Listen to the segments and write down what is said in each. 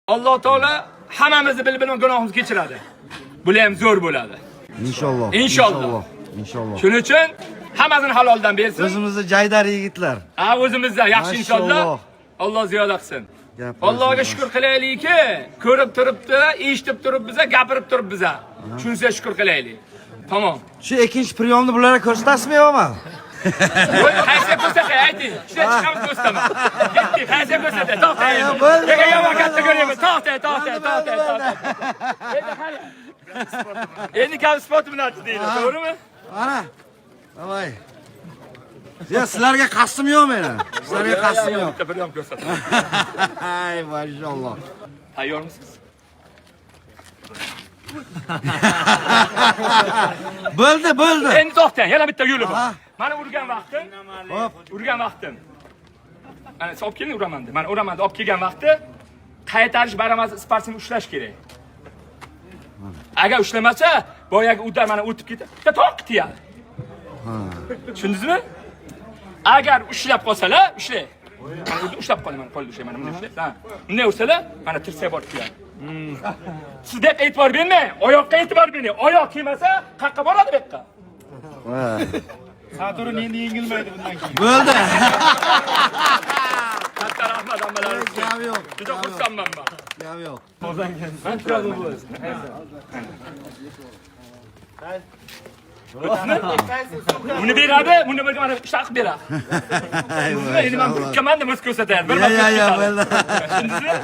Alloh taolo hammamizni bilib bilmay gunohimizni kechiradi. Bular ham zo'r bo'ladi. Inshaalloh. Inshaalloh. Inshaalloh. Shuning uchun hammasini haloldan bersin. O'zimizni jaydar yigitlar. Ha, o'zimizda yaxshi insonlar. Mashalloh. Alloh ziyoda qilsin. Gap Allohga yo'q. shukr qilaylikki, ko'rib turibdi, eshitib turib biza, gapirib turib biza. Shunisiga shukr qilaylik. Tamom. Shu ikkinchi приём ni bularga ko'rsatasizmi yo'qmi? Bo'ldi, qaysi ko'rsatay, ayting. Shunday chiqamiz ko'rsataman. Ketdik, qaysi ko'rsatay? To'xtang. Ha, bo'ldi, Yo'q, yo'q, bo'ldi, katta bo'ldi. ko'ryapman. To'xtang, to'xtang, Bo'ldi, to'xtang, bo'ldi, to'xtang. Endi qara. Endi kam sportimni deydi, to'g'rimi? Mana. Давай. Ya sizlarga qasdim yo'q meni. Sizlarga qasdim yo'q. Bitta bir ham ko'rsataman. Ay, mashalloh. Tayyormisiz? Bo'ldi, bo'ldi. Endi to'xtang, yana bitta yo'li bor. Aha. Mana urgan vaqtim, Hop. urgan vaqtim. Mana siz olib keling uraman deb. Mana uraman deb olib kelgan vaqti qaytarish baramasi sportsmen ushlash kerak. Agar ushlamasa, boyagi удар mana o'tib ketadi. Bitta toq tiyadi. Tushundingizmi? Agar ushlab qolsalar, ushlang. Mana o'zi ushlab qoling, mana qo'lni ushlang, mana bunday ushlang. Ha. Bunday ursalar, mana tirsak borib tiyadi. Siz bu yoqqa e'tibor bermang, oyoqqa e'tibor bering. Oyoq kelmasa, qayerqa boradi bu yoqqa? Ha. Saturn endi yengilmaydi bundan keyin. Bo'ldi. Katta rahmat hammalaringizga. Gap yo'q. Juda xursandman man. Gap yo'q. Buni beradi, buni bir mana ishta qilib beradi. Ay, Endi man turibman deb o'zi ko'rsatyapti. Bir Ya, marta ya, ya, ko'rsatadi. bo'ldi. Tushundingizmi?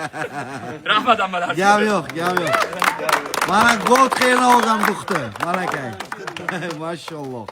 Rahmat hammalaringizga. Gap yo'q, gap yo'q. Mana gold qayerdan olgan duxti. Malakay. Mashalloh.